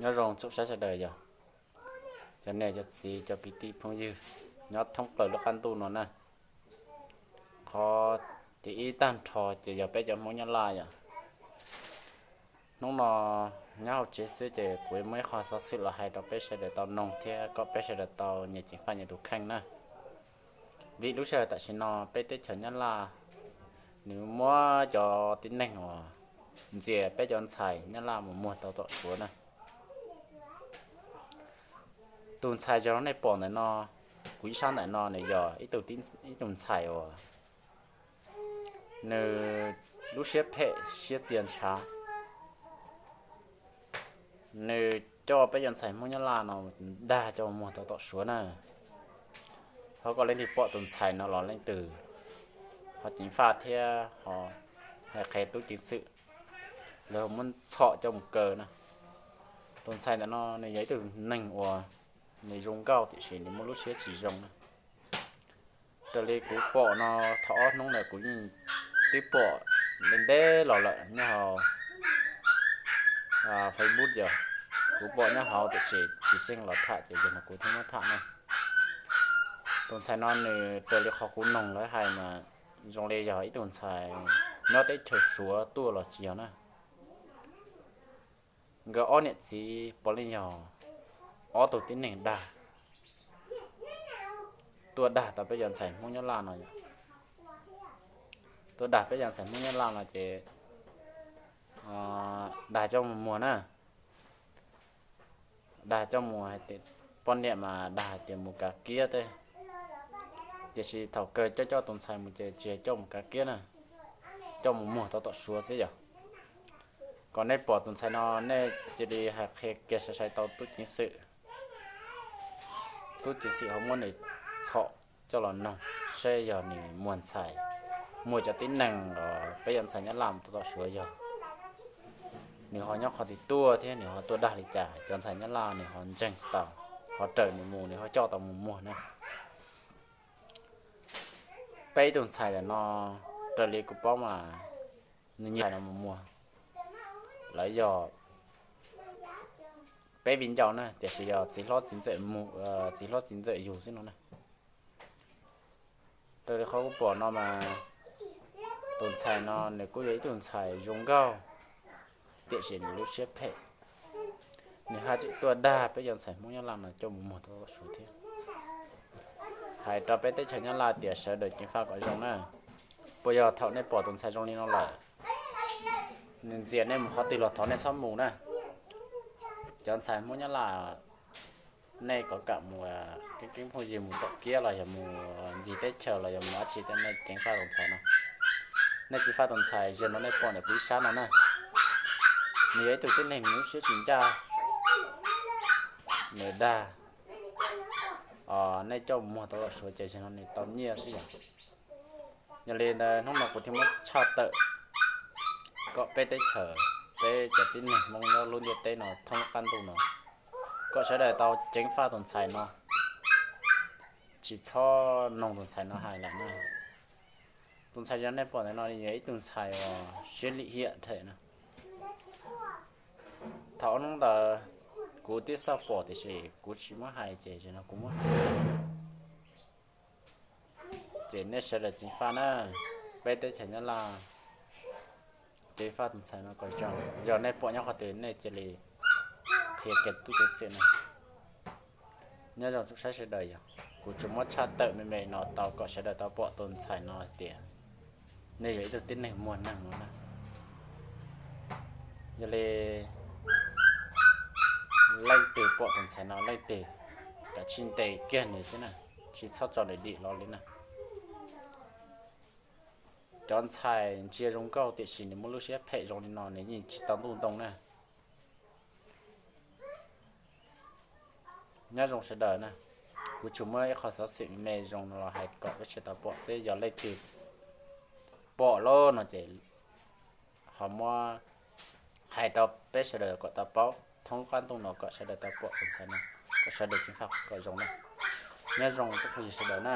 Nyob zoo txhua saib sawv daws yog cov niam cov txiv cov kwv tij phooj ywg nyob thoob plaws lub qab ntuj no na. Qhov tias ib tag nrho ces yog peb cov Hmoob Nyab Laj yom. Hnub no nyob hauv tsev xwb ces kuv muaj ib qho xov xwm los hais rau peb sawv daws tau noog thiab kom peb sawv daws tau nyias ceev faj nyias tus kheej na. Vim lub sij hawm tam sim no peb teb chaws Nyab Laj nws muab cov tib neeg uas ntxias peb cov ntxhais Nyab Laj mus muag tau tom Suav na. Tus ntxhais zoo nej pom ntawm no, kuv ib sab ntawm no nws yog ib tug ntxhais uas nws lub siab phem siab txia ntshav. Nws coj peb cov ntxhais Hmoob Nyab Laj no dag coj muag tau tom Suav na. Ho kom leej twg pom tus ntxhais no los leej twg ho ceev faj thiab ho hais qhia tub ceev xwm, lawv muab txhom coj mus kaw na. Tus ntxhais ntawm no nws yog ib tug neeg uas nws zoo nkauj tiam sis nws muaj lub siab tsis zoo na. Raws li kuv pom no, thaum ob hnub ntawd kuv yeej twb pom ntev ntev los lawm nyob hauv Facebook yog, kuv pom nyob hauv tiam sis tsis xyeej los tham ces yog no kuv thiaj muab tham na. Tus ntxhais no nws raws li qhov kuv noog lawv hais mas zoo li yog ib tug ntxhais nyob teb chaws Suav tuaj los tsis yog na. Nkawd ob niam txiv puav leej yog ob tug tib neeg dag, tuaj dag tau peb cov ntxhais Hmoob Nyab Laj no yom. Tuaj dag peb cov ntxhais Hmoob Nyab Laj no ces dag coj mus muag na. Dag coj mus hais tias, poj niam mas dag hais tias mus kav kiab teb, tiam sis thaum kawg coj coj tus ntxhais mus ces tsis yog coj mus kav kiab na, coj mus muag tau tom Suav xwb yom. Kom nej pom tus ntxhais no nej cia li hais qhia kiag sai sai tau tub ceev xwm. Tub ceev xwm ho muab nws txhom coj los noog saib yog nws muag ntxhais, muag cov tib neeg los peb cov ntxhais Nyab Laj mus tau tom Suav yog nws ho nyob qhov twg tuaj thiab nws ho tuaj dag li cas cov ntxhais Nyab Laj nws ho ntseeg tau, ho raws nws mus nws ho coj tau mus muag na. Peb ib tug ntxhais lawm no, raws li kuv paub mas nws nyiam ntxhais no mus muag, lawv yog peb viv ncaus na tiam sis yog txiv hlob txiv ntxawm mus, txiv hlob txiv ntxawm yug xwb no na. Raws li qhov kuv pom no mas tus ntxhais no nws kuj yog ib tug ntxhais zoo nkauj, tiam sis nws lub siab phem, nws haj tseem tuaj dag peb cov ntxhais Hmoob Nyab Laj no coj mus muag tau Suav thiab. Hais rau peb teb chaws Nyab Laj tias sawv daws ceev faj kom zoo na. Puas yog thaum nej pom tus ntxhais zoo li no lawm, nws ntxias nej mus qhov twg los thov nej txhob mus na. Cov ntxhais Hmoob Nyab Laj, nej kov kam mus keeb keeb phooj ywg mus tom kiab los yog mus ncig teb chaws los yog mus dab tsi, nej ceev faj tus ntxhais no. Nej ceev faj tus ntxhais zoo no nej pom ntawm kuv ib sab no na. Nws yog ib tug tib neeg nws lub siab tsis ncaj, nws dag, nej coj mus muag tau tom Suav ces zoo no nws tau nyiaj xwb yom. Yog li ntawd hnub no kuv thiaj muab tshaj tawm kom peb teb chaws, peb cov tib neeg Hmoob nyob lub ntiaj teb no thoob qab ntuj no, kom sawv daws tau ceev faj tus ntxhais no, tsis txhob noog tus ntxhais no hais lawm na. Tus ntxhais yog nej pom ntawm no yog ib tug ntxhais uas siab lim hiam thiab na. Thaum hnub ntawd kuv twb xauj pom tiam sis kuv tsis muab hais ces no kuv muab hais ces nej sawv daws ceev faj na. Peb teb chaws Nyab Laj ceev faj tus ntxhais no kom zoo, yog nej pom nyob qhov twg nej cia li qhia kiag tub ceev xwm na. Nyob zoo tsoom saib sawv daws, yog kuv tsuas muab tshaj tawm me me no tau kom sawv daws tau pom tus ntxhais no hais tias nws yog ib tug tib neeg muag neeg no na. Yog li leej twg pom tus ntxhais no leej twg kav tsij ntes kiag nws xwb na, tsis txhob tso nws dim los li na. Cov ntxhais ntsia zoo nkauj tiam sis nws muaj lub siab phem zoo li no nws yeej tsis tau ntuj ntoo na. Nyob zoo sawv daws na, kuv tsuas muab ib qho xov xwm me zoo no los hais kom peb sawv daws tau pom xwb, yog leej twg pom lawm no ces ho muab hais rau peb sawv daws kom tau paub thoob qab ntuj no kom sawv daws tau pom tus ntxhais no, kom sawv daws ceev faj kom zoo na. Nyob zoo tsoom phooj ywg sawv daws na.